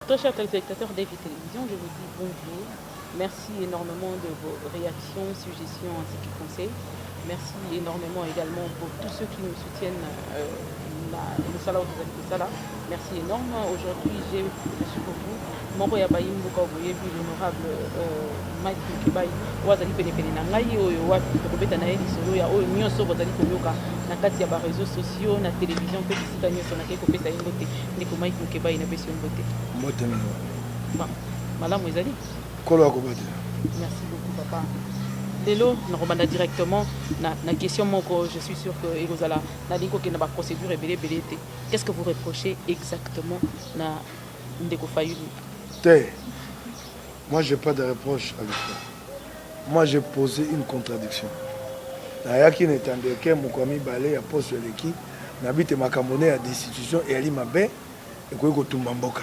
Très chers téléspectateurs d'Evi Télévision, je vous dis bonjour. Merci énormément de vos réactions, suggestions ainsi que conseils. Merci énormément également pour tous ceux qui nous soutiennent na mosala oyo tozali kosala. Merci énorme. Aujourd'hui, j'ai reçu pour vous moko ya bayi mboka boyebi, l'honorable Mike Mukebayi, oyo azali penepene na ngai, oyo wapi tokobeta na ye lisolo ya oyo nyonso bozali koyoka na kati ya baréseaux sociaux, na télévision mpe bisika nyonso. Nakei kopesa ye mbote. Ndeko Mike Mukebayi, napesi yo mbote. Mbote mingi. Bon, malamu ezali. Nkolo akobatela. Merci beaucoup, papa. Lelo nakobanda directement na question moko. Je suis sûr que ekozala, nalingi kokende baprocédure ebele ebele te. Qu'est ce que vous reprochez exactement na ndeko Fayulu? Te, moi, j'ai pas de reproche à lui faire. Moi, j'ai posé une contradiction. Nayaki na etando eke moko ya mibale ya poso eleki, nabi te makambo ne ya destitution eyali mabe, ekoki kotumba mboka.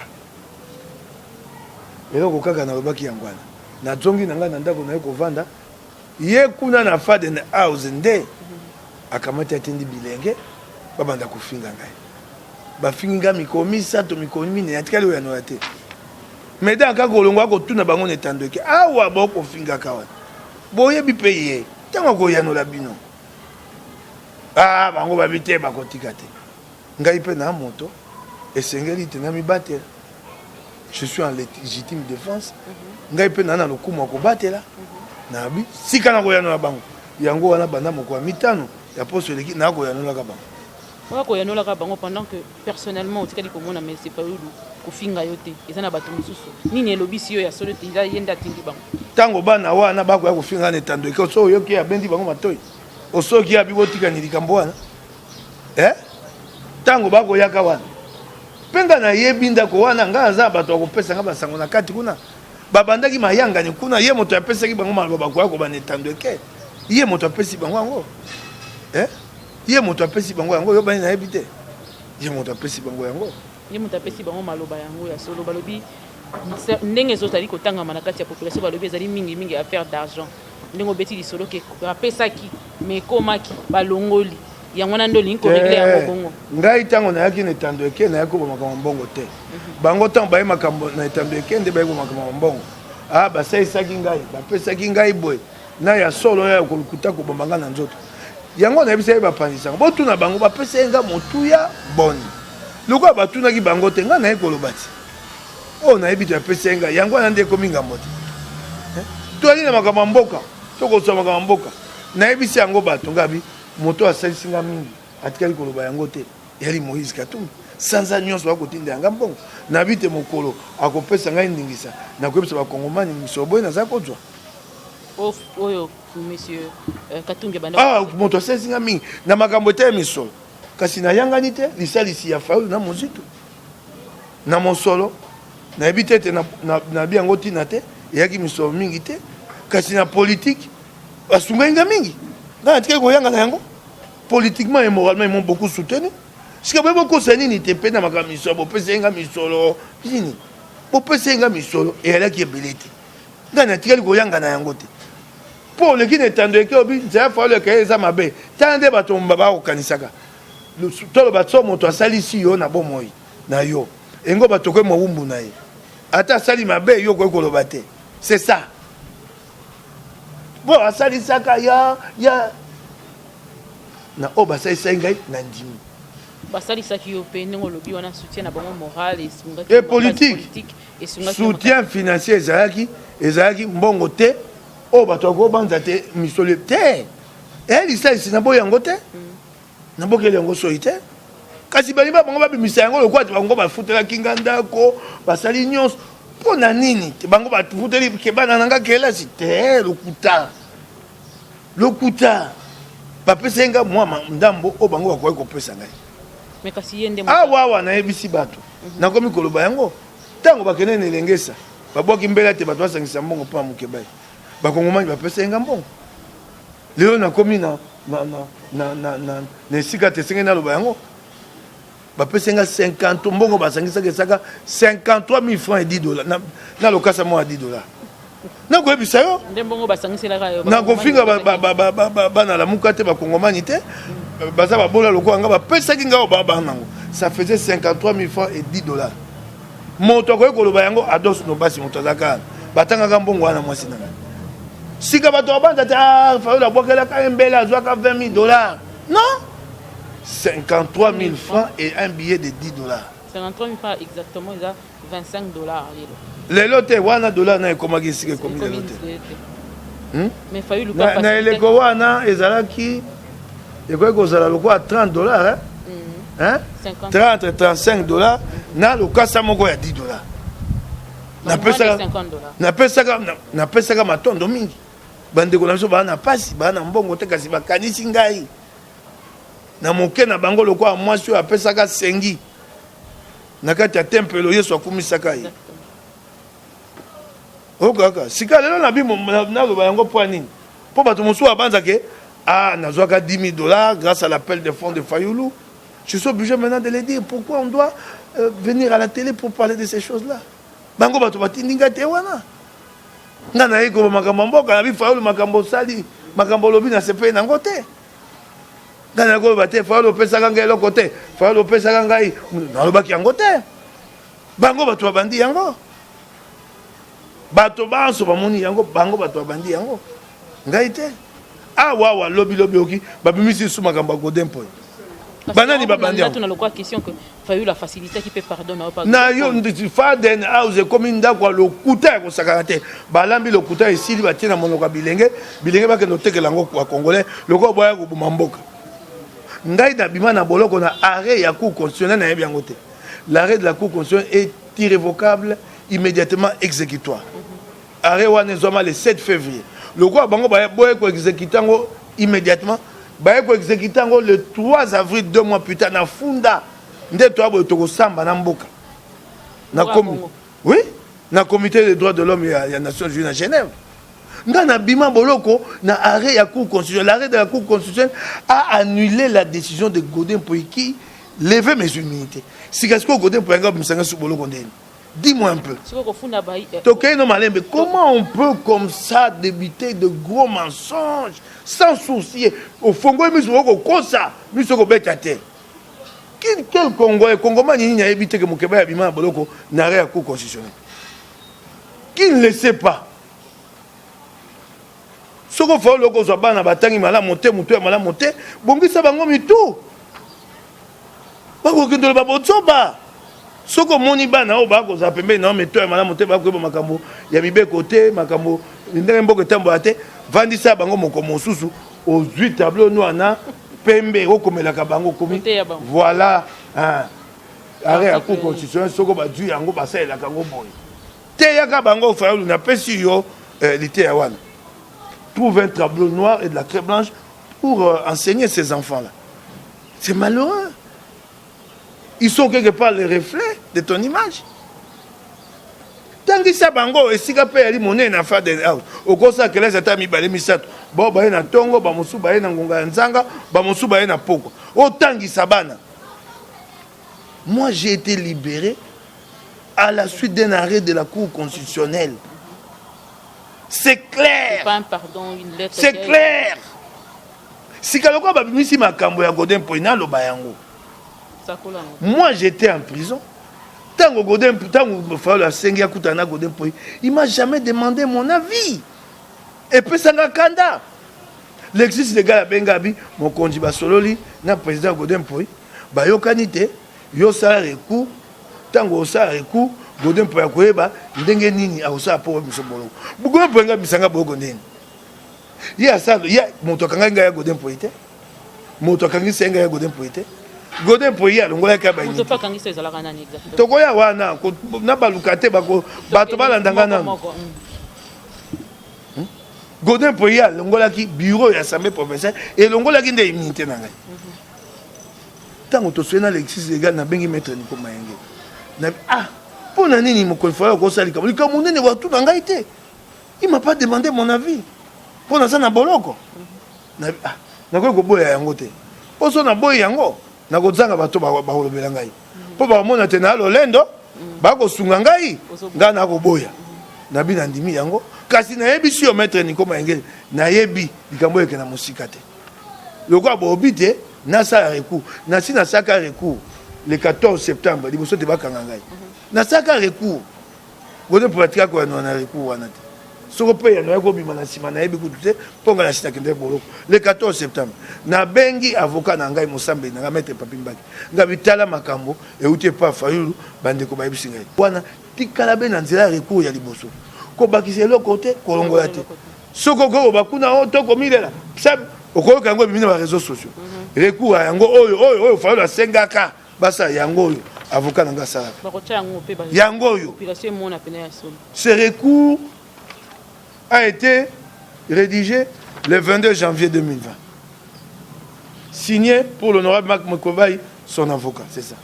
Eloko kaka nalobaki yango wana. Nazongi na ngai na ndako, naye kovanda. Ye kuna na Faden House nde akamati, atindi bilenge babanda kofinga ngai. Bafingi ngai mikolo 3, mikolo 4, atikali oyo yanoya te. Meda kaka kolongo akotuna bango na etando eke awa bokofingaka wana, boyebi mpe ye ntango akoyanola bino. Ah, bango babi te, bakotika te. Ngai mpe na moto esengeli te na mibatela. Je suis en légitime défense. Ngai mpe na lokumu ya kobatela. Nabi sika na koyanola bango yango wana. Banda moko ya mitano ya poso eleki, nakoyanolaka bango. Oya koyanolaka bango pendant que personnellement otikali komona monsieur Fayulu kofinga yo te. Eza na bato mosusu. Nini elobisi yo ya solo te eza ye nde atindi bango? Ntango bana wana bakoya kofinga na etando eke, oso oyoki abendi bango matoi, osoki abi botikani likambo wana. Ntango bakoyaka wana mpe nga nayebi ndako wana, ngai aza bato ya kopesa nga basango na kati kuna. Babandaki mayangani kuna, ye moto apesaki bango maloba bakoya kobanda etando eke. Ye moto apesi bango yango, eh? Ye moto apesi bango yango. Yo bani nayebi te, ye moto apesi bango yango. Ye moto apesi bango maloba yango ya solo. Balobi ndenge ezozali kotangama na kati ya population, balobi ezali mingimingi affaire d'argent. Ndenge obeti lisolo ke apesaki, mais ekomaki balongoli yango wana, nde olingi korégler yango bongo? Ngai ntango nayaki na etando eke, nayaki koba makambo mbongo te. Bango ntango baye makambo na etando eke nde baye makambo ya mbongo. Ah, basalisaki ngai, bapesaki ngai boye na ya solo ya kolukuta kobomba ngai na nzoto. Yango nayebisa ye bapanzisanga, botuna bango bapesa ye nga motuya boni. Lokola batunaki bango te, ngai naye koloba ti oyo nayebi te apesi ye ngai yango wana nde ekomi ngambo te. Toyali na makambo ya mboka, tokozwa makambo ya mboka. Nayebisi yango bato ngabi moto asalisi nga mingi, atikali koloba yango te, yali Moïse Katumbi. Sanza nyonso akotinda yanga mbongo. Nabi te mokolo akopesa ngai ndingisa, nakoyebisa bakongomani misolo boye naza kozwa. Oyo monsieur Katumbi abanda. Ah, moto asalisi nga mingi na makambo ete ya misolo, kasi nayangani te lisalisi ya Fayulu na Mozito na mosolo. Nayebi te ete nabi yango ntina te, eyaki misolo mingi te, kasi na politike basungai nga mingi. Ngai natikali koyanga na yango. Politiquement et moralement, ils m'ont beaucoup soutenu. Sika boye bokosa nini te mpe na makambo misolo bopesa ye nga misolo nini, bopesa ye nga misolo eyalaki ebele te. Ngai natikali koyanga na yango te. Mpo oleki na etando eke, obi nzela Fayulu eke eza mabe. Tala nde bato bakokanisaka. Toloba so moto asalisi yo na bomoi na yo, engo bato okoki mowumbu na ye, ata asali mabe, yo okoki koloba te. C'est ça. Bo asalisaka ya na oyo basalisaki ngai na ndimi. Basalisaki yo mpe ndenge olobi wana, soutien na bango moral esungaki. E politique, soutien financier ezalaki mbongo te oyo bato bakobanza te, misolo te. Lisalisi na boyi yango te, nabokeli yango soi te, kasi balingi bango babimisa yango lokola bango bafutelaki nga ndako, basali nyonso. Mpo na nini te bango bafuteli ke bana na nga kelasi te? Lokuta, lokuta. Bapesa nga mwa ndambo oyo bango bakoki kopesa ngai. Mais kasi ye nde Awa awa nayebisi bato, nakomi koloba yango. Ntango bakende na Elengesa, babwaki mbela te bato basangisa mbongo mpo ya Mokebai. Bakongomani bapesa ye nga mbongo. Lelo nakomi na esika te esengeli naloba yango. Bapesi nga 50, mbongo basangisaki esaka 53 000 francs et 10 dollars na lokasa moko ya 10 dollars. Nakoyebisa yo. Nde mbongo basangiselaka yo. Nakofinga bana Lamuka te, bakongomani te, baza babola lokola nga. Bapesaki nga oyo babanga nango, ça faisait 53 000 francs et 10 dollars. Moto akoki koloba yango Ados Nobasi, moto azalaka wana, batangaka mbongo wana mwasi na ngai. Sika bato babanza te, ah, Fayulu abwakelaka ye mbele, azwaka 20 000 $. Non, 53 000 francs et un billet de 10 $. 53 000 francs exactement, eza 25 $ lelo. Lelo te, wana dollar na ekomaki esika ekomi lelo te. Mais Fayulu Na eleko wana ezalaki, ekoki kozala lokola 30 $, hein? Hein? 30, 35 $ na lokasa moko ya 10 $. Napesaka matondo mingi. Bandeko na biso baa na pasi, baa na mbongo te, kasi bakanisi ngai na moke na bango, lokola mwasi oyo apesaka sengi na kati ya tempelo, Yesu akumisaka ye. Okaka sika lelo na bimo naloba yango mpo ya nini? Mpo bato mosusu babanzake, ah, nazwaka 10 000 $ grâce à l'appel de fonds de Fayulu. Je suis obligé maintenant de le dire. Pourquoi on doit venir à la télé pour parler de ces choses là? Bango bato batindi ngai te wana. Ngai nayebi koba makambo ya mboka. Nabi Fayulu, makambo osali, makambo olobi, nasepeli nango te. Ngai nayebi koloba te Fayulu opesaka ngai eloko te, Fayulu opesaka ngai, nalobaki yango te. Bango bato babandi yango, bato banso bamoni yango, bango bato babandi yango, ngai te. Awa awa, lobi lobi oki babimisi lisusu makambo ya Godé Mpoyi. Banani babandi yango? Na yo Faden House ekomi ndako ya lokuta ya kosakana te. Balambi lokuta, esili, batie na monoko ya bilenge. Bilenge bakende kotekela yango ya Congolais lokola boya koboma mboka. Ngai nabima na boloko na arrêt ya Cour constitutionnelle. Nayebi yango te. L'arrêt de la Cour constitutionnelle est irrévocable, immédiatement exécutoire. Arrêt wana ezwama le 7 février. Lokola bango boye koexécute yango immédiatement, baye koexécute yango le 3 avril, 2 mois plus tard. Na funda nde toya boye, tokosamba na mboka na oui, na Comité des droits de l'homme ya Nations unies na Genève. Nga nabima boloko na arrêt ya Cour constitutionnelle. L'arrêt de la Cour constitutionnelle a annulé la décision de Godé Mpoyi qui levait mes immunités. Sika sikoyo Godé Mpoyi anga bimisanga su boloko ndeni? Dis-moi un peu. Tokei no malembe. Comment on peut comme ça débiter de gros mensonges sans sourciller? Ofongoli miso, okokosa miso, okobeta te. Quel Congolais, Congomani nini ayebi te ke Mokeba ya bima na boloko na arrêt ya Cour constitutionnelle? Qui ne le sait pas? Soki ofai oloko ozwa bana batangi malamu te, motu ya malamu te, bongisa bango mitu, bakokende oloba botsoba. Soki omoni bana oyo bakozala pembeni na yo, mito ya malamu te, bakoyeba makambo ya mibeko te, makambo ndenge mboka etambola te, vandisa bango moko mosusu, ozwi tableau noir na pembe, okomelaka bango, okomi voilà arrêt ya Cour constitutionnelle. Soko bazwi yango, basalelaka yango boye. Teyaka bango. Fayulu, napesi yo liteya wana. Trouve un tableau noir et de la craie blanche pour enseigner ces enfants là. C'est malheureux, ils sont quelque part le reflet de ton image. Tangisa bango. Esika mpe yali monene na Faden House, okosala kelasi ata mibale, misato. Bao baye na ntongo, bamosusu baye na ngonga ya nzanga, bamosusu baye na pokwa, otangisa bana. Moi, j'ai été libéré à la suite d'un arrêt de la Cour constitutionnelle. C'est clair. Pas un pardon, une lettre. C'est clair. Sika lokola babimisi makambo ya Godé Mpoyi, naloba yango. Moi, j'étais en prison ntango Godé, ntango Fayulu asengi akutana na Godé Mpoyi. Il m'a jamais demandé mon avis. Epesanga kanda. Lexis Legal abenga abi mokonzi, basololi na président Godé Mpoyi, bayokani te, yo osala recours. Ntango osala recours, Godé Mpoyi akoyeba ndenge nini akosala mpo biso boloko. Godé Mpoyi nga bisanga boloko ndeni ye asala? Ye moto akangaki ngai ya Godé Mpoyi te. Moto akangisi ye ngai ya Godé Mpoyi te. Godé Mpoyi ye alongolaki ya baini. Tokoya wana na baluka te, bato balanda ngai nano. Godé Mpoyi alongolaki bureau ya assemblée provinciale, elongolaki nde immunité na ngai. Ntango toswe na Lexis Legal, nabengi maître Nico Mayenge na ah, mpo na nini mokonzi Fayulu akosala likambo monene watuna ngai te? Il m'a pas demandé mon avis mpo naza na boloko. Ah, nakoki koboya yango te, mpo so naboyi yango, nakozanga bato bakolobela ngai, mpo bakomona te na lolendo bakosunga ngai. Ngai nakoboya, nabi nandimi yango, kasi nayebisi yo, maître Nico Mayengele, nayebi likambo oyo ekenda mosika te. Lokola bobi te, nasala recours, nasi nasaka recours. le 14 septembre liboso te bakanga ngai, nasalaka recours. Godé Mpoyi atikaka koyanola na recours wana te. Soko mpe yano ya kobima na nsima, nayebi kutu te, mpo ngai nasi nakende boloko. Le 14 septembre, nabengi avocat na ngai, mosambeli na ngai, maître Papi Mbaki. Ngai bitala makambo euti epa Fayulu, bandeko bayebisi ngai wana, tikala be na nzela ya recours ya liboso, kobakisa eloko te, kolongola te. Soki okoki bakuna o to komilela, okoyoka yango ebimi na baréseaux sociaux. Recours ya yango oyo oyo oyo Fayulu asengaka basala yango, oyo avocat na ngai asalaka yango oyo. Ce recours a été rédigé le 22 janvier 2020, signé pour l'honorable Marc Mukebayi, son avocat. C'est ça.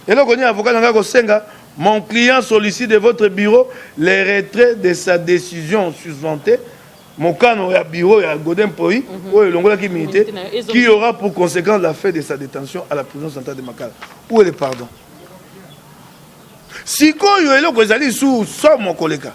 Eloko nini avocat na ngai kosenga? Mon client sollicite de votre bureau le retrait de sa décision susventée, mokano ya bureau ya Godé Mpoyi oyo elongolaki immunité, qui aura pour conséquence la fin de sa détention à la prison centrale de Makala. Où est le pardon? Sikoyo eloko ezali su somo koleka,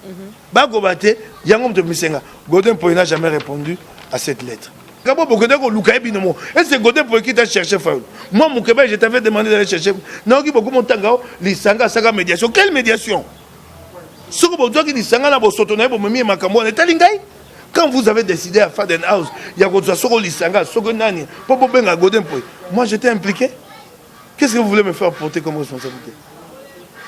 bakoba te yango moto misenga. Godé Mpoyi n'a jamais répondu à cette lettre. Kabo bokende koluka ye bino mo. Et c'est Godé Mpoyi qui t'a cherché Fayulu. Moi, Mukebayi, je t'avais demandé d'aller chercher. Naoki beaucoup montanga o lisanga asaka médiation. Quelle médiation? Soki bozwaki lisanga na bosoto na ye, bomemi ye makambo wana etali ngai. Quand vous avez décidé à Faden House ya kozwa soko lisanga, soko nani, mpo bobenga Godé Mpoyi, moi, j'étais impliqué? Qu'est-ce que vous voulez me faire porter comme responsabilité?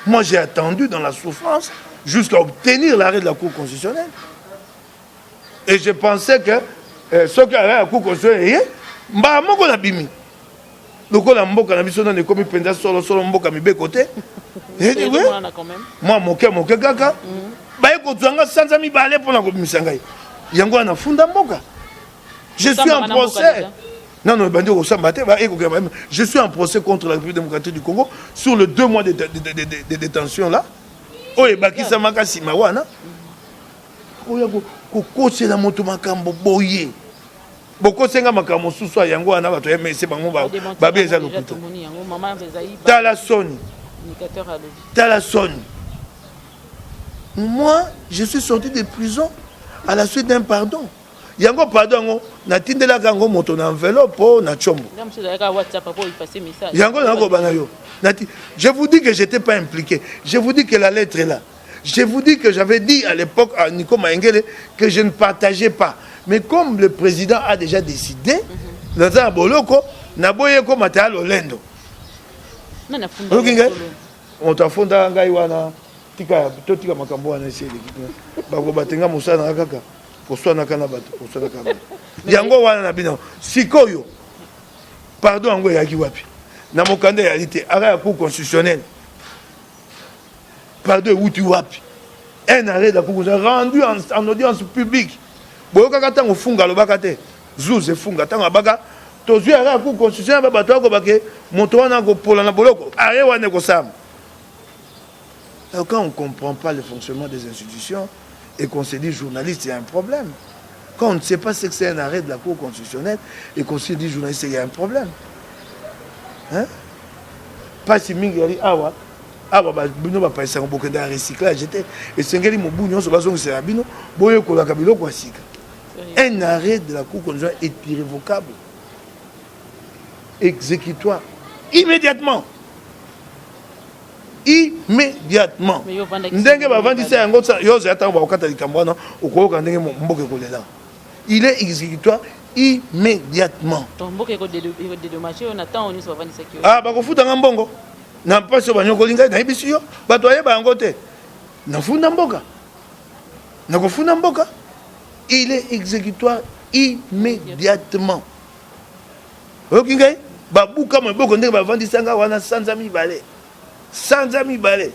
Moi, j'ai attendu dans la souffrance jusqu'à obtenir l'arrêt de la Cour constitutionnelle et je pensais que soki arrêt ya Cour constitutionnelle eye, mbala moko nabimi. Lokola mboka na biso nano ekomi mpenza solosolo mboka mibeko te, mwa moke moke kaka baye kozwa nga sanza 2 mpona kobimisa ngai. Yango wana nafunda mboka. Je suis en procès nano ebandi kosamba te. Je suis en procès contre la République démocratique du Congo sur le 2 mois de détention là oyo ebakisamaka nsima wana. Oya kokosela moto makambo boye, bokosenga makambo mosusu. Yango wana bato ya mese bango babe eza lokuta. Tala soni, tala soni. Moi, je suis sorti de prison à la suite d'un pardon. Yango pardon yango, natindelaka yango moto na enveloppe o na tshombo. Yango nakoba na yo. Je vous dis que j'étais pas impliqué. Je vous dis que la lettre est là. Je vous dis que j'avais dit à l'époque à Nico Maengele que je ne partageais pas, mais comme le président a déjà décidé, naza na boloko, naboye komata ya lolendo. Oyoki ngai, moto afondaka ngai wana. Tika, totika makambo wana esi eleki. Bakoba te, nga mosala nanga kaka koswanaka na bato, koswanaka na bato. Yango wana na bino. Sikoyo pardon yango eyaki wapi? Na mokanda eyali te. Arrêt ya Cour constitutionnelle, pardon ewuti wapi? Un arrêt de la Cour constitutionnelle rendu en audience publique. Boyokaka ntango funga alobaka te, zuzi efunga ntango abaka tozwi arrêt ya Cour constitutionnelle, ba bato akobake moto wana akopola na boloko, arrêt wana ekosalama. Alors, quand on ne comprend pas le fonctionnement des institutions et qu'on se dit journaliste, il y a un problème. Quand on ne sait pas ce que c'est un arrêt de la Cour constitutionnelle et qu'on se dit journaliste, il y a un problème. Hein? Pasi mingi yali awa awa, bino bapalisaka bokende ya recyclage te. Esengeli mobu nyonso bazongisela bino, boyekolaka biloko ya sika. Un arrêt de la Cour constitutionnelle est irrévocable, exécutoire immédiatement, immédiatement. Ndenge bavandisa yango, yo ozala ntango bakokata likambo wana, okoyoka ndenge mboka ekolela. Il est exécutoire immédiatement. Ah, bakofutanga mbongo na mpasi oyo banyokoli ngai. Nayebisi yo, bato ayeba yango te. Nafunda mboka, nakofunda mboka. Il est exécutoire immédiatement. Oyoki ngai? Babuka maboko ndenge bavandisanga wana sanza 2, sanza 2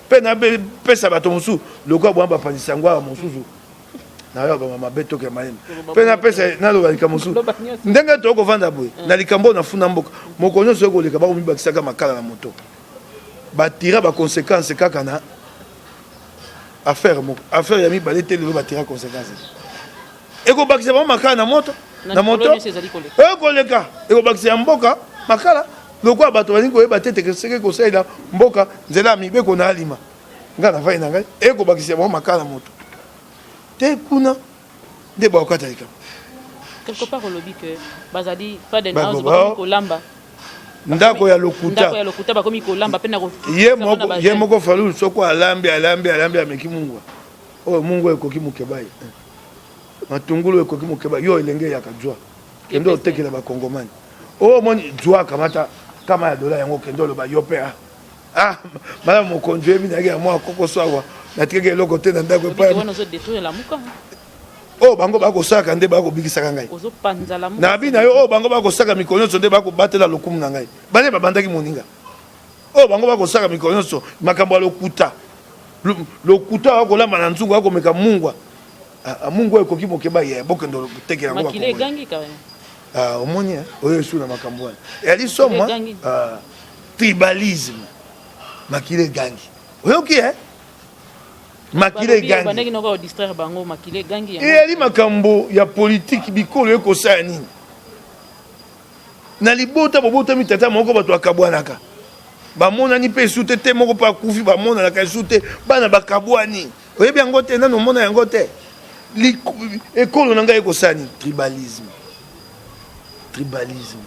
mpe napesa bato mosusu lokola bwana bapanzisa yango awa. Mosusu nayoka mabe toke mayembe mpe napesa naloba likambo mosusu. Ndenge tokovanda boye na likambo oyo nafunda mboka, mokolo nyonso ekoleka bakomibakisaka makala na moto, batira baconséquence kaka na affaire moko, affaire ya mibale te. Lelo batira conséquence, ekobakisa bango makala na moto, na moto ekoleka, ekobakisa ya mboka makala. Lokola bato balingi koyeba te teke seke kosalela mboka nzela ya mibeko na alima, ngai navai na ngai, ekobakisa bango makala na moto te. Kuna nde bakokata likambo. Quelque part olobi que bazali Faden House bakomi kolamba. Ndako ya lokuta. Ndako ya lokuta bakomi kolamba pe na ko ye moko ye moko Fayulu soko alambi alambi alambi ameki mungwa. Oyo mungwa ekoki mukebayi. Matungulu ekoki mukebayi. Yo elenge yaka zwa. Kende otekela ba Kongomani. Oyo omoni zwa kamata kama ya dola yango kende oloba yo pe ah. Ah malamu mokonzi oyebi nayaki ya mwa kokoso awa natikaki eloko te na ndako epai oyo bango bakosalaka nde bakobikisaka ngai nabi na yo oyo bango bakosaka mikolo nyonso nde bakobatela lokumu na ngai bane babandaki moninga oyo bango bakosaka mikolo nyonso makambo ya lokuta lokuta akolamba na nzungu akomeka mungwa ah, ah, mungwa ekoki mokeba ye bokende kotekela yango ah, omoni eh? oyo esu na makambo wana eyali somo tribalisme makila egangi oyoki e makila egangi eyali makambo ya politiki bikolo ekosala nini na libota bobotami tata moko bato bakabwanaka bamonani mpe esu te te moko mpe akufi bamonanaka esu te bana bakabwani oyebi yango te nano omona yango te ekolo na ngai ekosala nini tribalisme tribalisme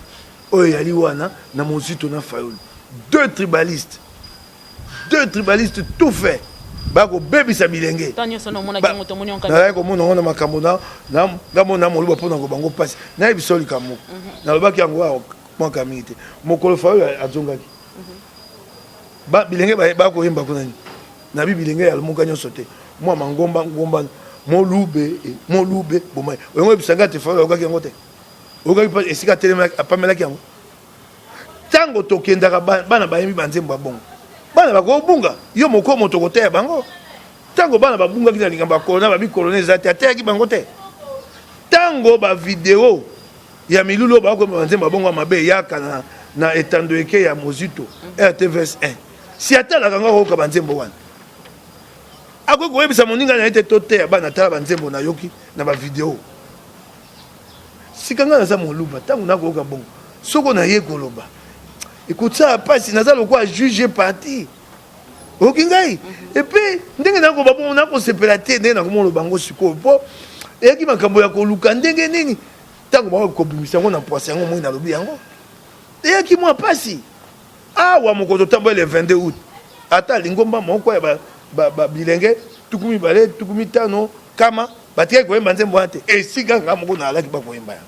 Oyo eyali wana na Mozito na Fayulu. Deux tribalistes. Deux tribalistes tout fait. Bakobebisa bilenge. Nazalaki komona yango na makambo na nga mona moluba mpo na bango mpasi. Nayebisa yo likambo moko. Mhm. Nalobaki yango awa mwaka mingi te. Mokolo Fayulu azongaki. Mhm. Bilenge bakoyemba kuna nini? Nabi bilenge ya lamuka nyonso te. Mwa mangomba ngomba molube eh, molube bomai. Oyango yebisa ngai te Fayulu ayokaki yango te. Oyokaki mpe esika atelemaki apamelaki yango? Ntango tokendaka bana bayembi banzembo ya bongo, bana bakobunga. Yo moko moto okoteya bango. Ntango bana babungaki na likambo ya corona, babi corona eza te, ateyaki bango te. Ntango bavideo ya milulu oyo bakoyemba banzembo ya bongo ya mabe eyaka na, na etando eke ya Mozito RTVS 1, si atalaka yango akoyoka banzembo wana. Akoki koyebisa moninga na ye te toteya bana, tala banzembo nayoki na bavideo. Sika ngai naza moluba tango nakoyoka bongo soko naye koloba ekotisala pasi naza lokola juge parti oyoki ngai mhm. epuis ndenge nakoba bongo nakosepela te ndenge nakomoloba yango sikoyo mpo eyaki makambo ya koluka ndenge nini ntango bango kobimisa yango na mpwasa yango moi nalobi yango eyaki mwa mpasi awa mokonzi otambola le 22 août ata lingomba moko ya bilenge 20 50 kama Batikaki koyemba nzembo wana te. Esika nga moko naalaki bakoyemba yango.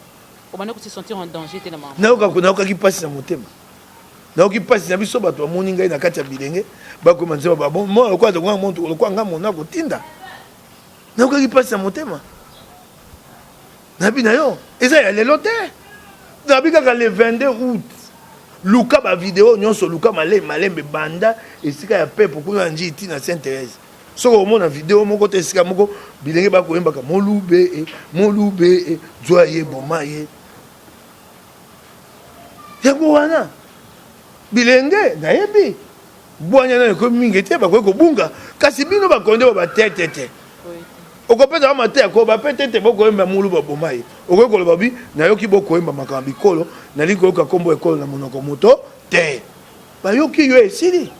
Obanda ko se sentir en danger te na makambo. Nayoka nayokaki mpasi na motema. Nayoki mpasi na biso bato bamoni ngai na kati ya bilenge bakoyemba nzembo ba bon moi lokola lokola moto lokola nga mona kotinda. Nayokaki mpasi na motema. Nabi na yo eza ya lelo te. Nabi kaka le 22 août. Luka ba video nyonso luka malembe malembe banda esika ya pepo kuna na Ndjili ti na Sainte Therèse. Soki okomona video moko te esika moko bilenge bakoyembaka molube e molube e zwa ye boma ye yango wana bilenge nayebi bwanya na ekomi mingi te bakoki kobunga kasi bino bakonde ba batetete okopesa ba mateya ko bape tete bokoyemba mulu baboma ye okoki koloba bi nayoki bokoyemba makambo bikolo nalingi koyoka nkombo ekolo na monoko moto te bayoki yo esili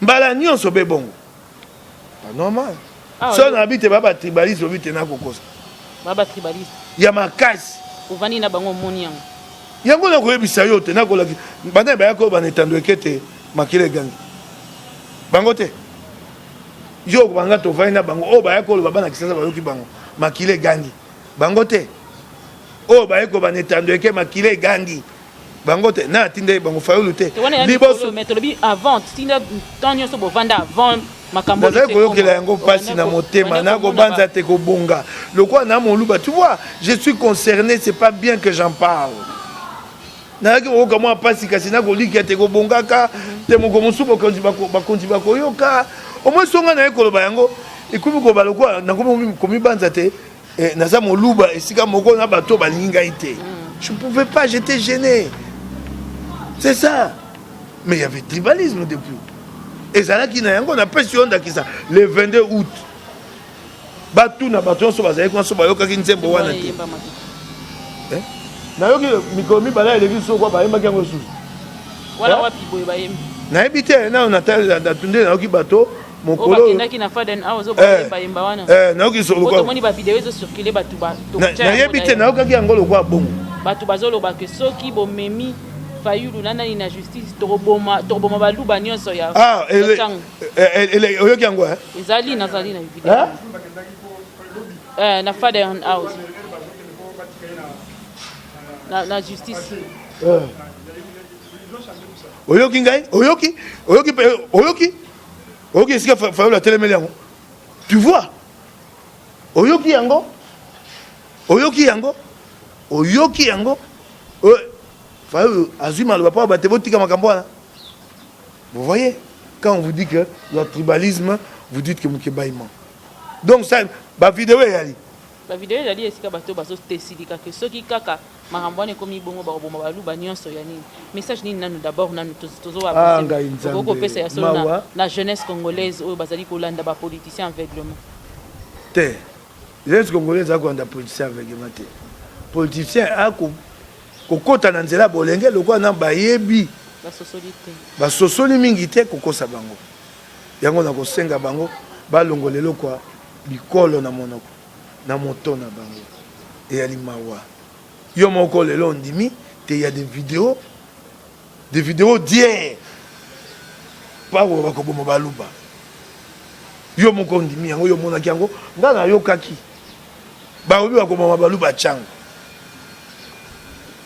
Mbala nionso be bongo. Pas normal. Ah, so na bite ba ba tribaliste obi te na kokosa. Ba ba tribaliste. Ya makasi. Ovandi na bango omoni yango. Yango na koyebisa yo te na kolaki banda baya ko bana etando ekete makila egangi. Bango te. Yo banga tovandi na bango oyo baya koloba bana kisasa bayoki bango makila egangi. Bango te. Oyo baye kobana etando eke makila egangi. Bango te na atindaki bango fayulu te liboso mais tolobi avant tinda temps nyonso bovanda avant makambo nazali koyokela yango mpasi na motema nakobanza te kobonga lokola na moluba tu vois je suis concerné c'est pas bien que j'en parle nayaki koyoka mwa mpasi kasi nakolikia te kobongaka te moko mosusu bakonzi bakoyoka omoi songa naye koloba yango ekomi koloba lokola nakomi komibanza te Eh, naza moluba esika moko na bato balingi ngai te mm. je pouvais pas j'étais gêné c'est ça mais il y avait tribalisme depuis ezalaki na yango napesi yo ndakisa le 22 août batuna bato nyonso bazalaki kuna so bayokaki nzembo wana te eh? nayoki mikolo mibale eleki soko bayembaki yango lisusu eh? nayebi te nano natunde nayoki bato mokolo bakendaki na Faden House oyo bayemba yemba wana eh nayoki solo kwa tomoni ba video ezo circuler bato ba nayebi te nayokaki yango lokola bongo bato bazoloba ke soki bomemi Fayulu na nani na justice, tokoboma tokoboma baluba nyonso ya ah, ya Tshangu. Oyoki yango eh? Ezali, nazali na video. Eh? Eh, na Father House na justice. Eh. Oyoki ngai, oyoki, oyoki, oyoki, oyoki esika Fayulu atelemeli yango, tu vois, oyoki yango, oyoki yango, oyoki yango. Fayulu azwi maloba mpo bato botika makambo wana. Vous voyez, quand on vous dit que il y a tribalisme, vous dites que Mukebayi ment. Donc ça, bavideo eyali. Bavideo ezali esika bato bazotesilika ke soki kaka makambo wana ekomi bongo, bakoboma baluba nyonso ya nini. Message nini nanu d'abord nanu Ah, ngai Nzambe, tozokopesa ya solo mawa. na jeunesse congolaise oyo bazali kolanda bapoliticien aveuglement? Te, jeunesse congolaise aza kolanda politicien aveuglement te. Politicien ako kokota na nzela bolenge lokola na bayebi basosoli te. Basosoli mingi te kokosa bango. Yango na kosenga bango balongola eloko ya bikolo na monoko na moto na bango. Eyali mawa. Yo moko lelo ondimi te, ya des vidéos, des vidéos d'hier pako bakoboma baluba. Yo moko ondimi yango, yo omonaki yango, nga nayokaki balobi bakoboma baluba Tshangu.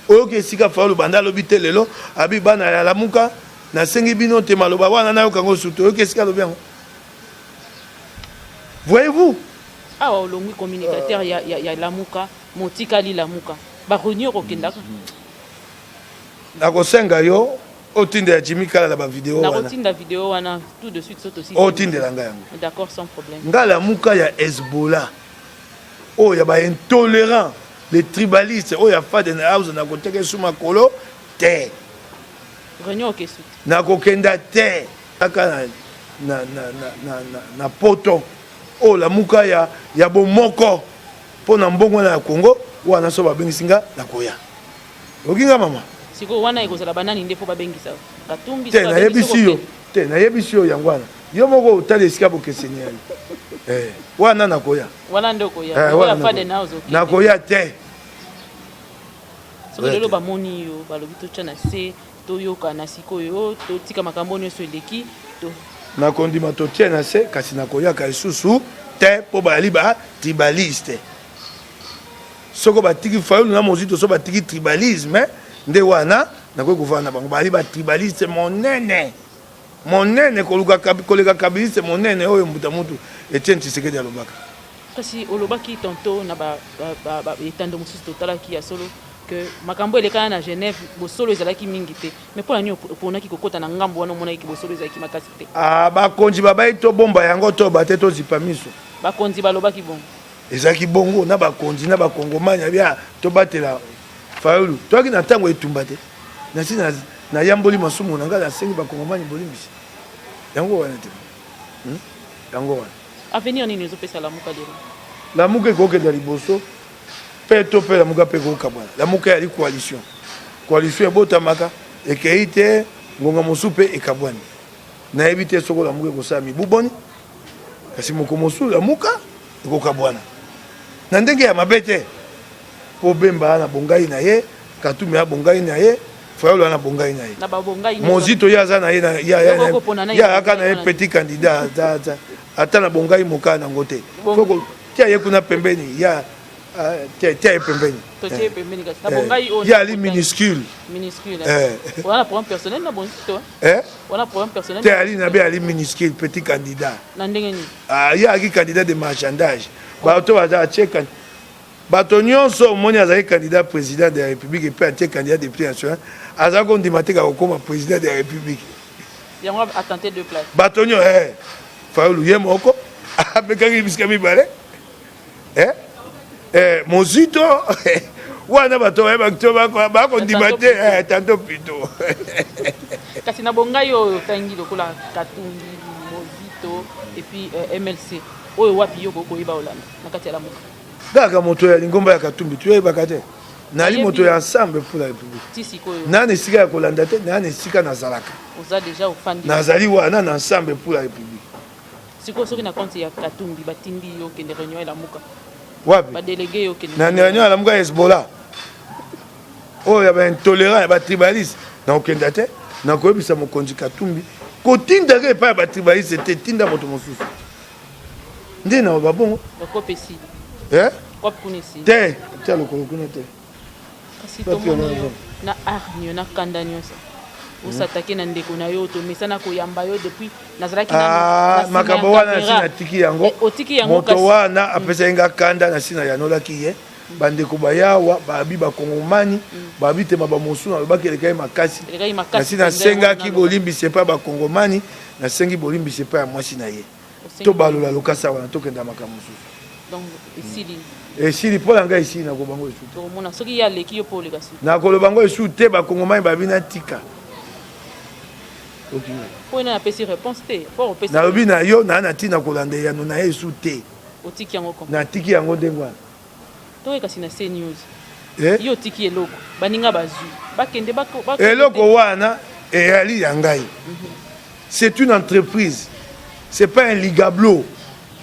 Oyoki esika Fayulu banda alobi te lelo abi bana ya Lamuka, nasengi bino te maloba wana nayoka yango surtout. Oyoki esika alobi yango? Voyez-vous. Awa olongwi communicateur ya Lamuka, motikali Lamuka, baréunion okokendaka? Nakosenga yo otindela Jimmy Kala na bavideo wana. Nakotinda video wana tout de suite so tosi. Otindela ngai yango. D'accord, sans problème. Nga Lamuka ya Hezbollah, oyo ya baintolérant, les tribalistes, oyo ya Faden House, nakoteka esu makolo te. Réunion okesu te? Nakokenda te. Kaka na poto oyo Lamuka ya bomoko mpo na mbongo wana ya Congo wana, so babengisi nga, nakoya. Oyoki nga, mama? Sikoyo wana ekozala banani nde mpo babengisa? Katumbi? Te, nayebisi yo te, nayebisi yo yango wana. Yo moko otali esika bokeseni yayo. Eh, wana nakoya. Wana nde okoya? Eh, wana nakoya te. Soki lelo bamoni yo, balobi totya na se, toyokana sikoyo, totika makambo nyonso eleki to Nakondima totie na se, kasi nakoyaka lisusu te mpo bayali ba tribaliste. Soko batiki Fayulu na Mozito, so batiki tribalisme nde wana nakoki kovanda na bango. Bayali ba tribaliste monene monene koluka koleka kabiliste monene oyo mbuta mutu Etienne Tshisekedi alobaka. Kasi olobaki tantôt na etando mosusu totalaki ya solo ke makambo elekana na Genève, bosolo ezalaki mingi te. Mais mpo na nini oponaki kokɔta na ngambo wana omonaki ke bosolo ezalaki makasi te? Ah, bakonzi babai tobomba yango, toba te, tozipa miso. Bakonzi balobaki bongo? Ezalaki bongo na bakonzi na bakongomani abia tobatela Fayulu. Toyaki na ntango etumba te. Nasi nayamboli masumu na ngai, nasengi bakongomani bolimbisi. Yango wana te, Yango wana. Avenir nini ezopesa Lamuka lelo? Lamuka ekokenda liboso mpe to mpe Lamuka mpe ekokabwana. Lamuka eyali coalition. Coalition ebotamaka, ekei te ngonga mosusu mpe ekabwani. Nayebi te soko Lamuka ekosala mibu boni, kasi moko mosusu Lamuka ekokabwana na ndenge ya mabe te, mpo Bemba na bongai na ye, Katumbi ya bongai na ye, Fayulu na bongai na ye, Mozito ye aza na ye, ye ayaka na ye petit candidat, ata na bongai mokaa nango te. Tia ye kuna pembeni, ya tia ye pembeni. Ye ali minuscule. Wana problème personnel na Mozito? Wana problème personnel. Te, ali na be ali minuscule, petit candidat. Na ndenge nini? Ye ayaki candidat de marchandage. Bato baza atie bato nyonso omoni azalaki candidat président de la République et puis atie candidat député national, azalaki kondima te kaka kokóma président de la République. Yango atente deux places. Bato nyonso, Fayulu ye moko amekaki bisika mibale. Mozito wana bato bayebaki to bakondima te, tantôt plutôt. Kasi na bongai oyo otangi lokola Katumbi, Mozito et puis MLC, oyo wapi yo koyeba olanda na kati ya Lamuka? Kaka moto ya lingomba ya Katumbi toyebaka te. Nali moto ya Ensemble pour la République. Ti sikoyo? Nani esika ya kolanda te, nani esika nazalaka. Oza déjà ofandi? Nazali wana na Ensemble pour la République. Sikoyo soki na compte ya Katumbi batindi yo okende réunion elamuka? Wapi? Badélégué yo okende. Na réunion ya Lamuka, Hezbollah oyo ya baintolérant, ya batribaliste. Nakokenda te, nakoyebisa mokonzi Katumbi kotindaka epai ya batribaliste te, tinda moto mosusu nde na babongo. Eh? Te, tia lokolo kuna te. Kasi tomoni yo na arnio na kanda nyonso osatake na ndeko na yo, tomesana koyamba yo depuis nazalaki. Ah, makambo wana nasi natiki yango. Eh, otiki yango. Moto wana apesaki nga kanda, nasi nayanolaki ye. Bandeko bayawa babi bakongomani babi tema bamosusu nalobaki elekaki makasi. Nasi nasengaki bolimbisi epai ya bakongomani, nasengi bolimbisi epai ya mwasi na ye. Tobalola lokasa wana, tokenda makambo mosusu. Esili mpo na ngai, esili. Nakoloba ngo esu te, nakoloba ngo esu te. Bakongomani babi natika. Nalobi na yo naa na ntina kolanda eyano na ye esu te. Natiki yango ndenge wana. Toke kasi na CNews. Eh? Yo otiki eloko, baninga bazwi, bakende. Eloko wana eyali ya ngai. C'est une entreprise, c'est pas un ligablo.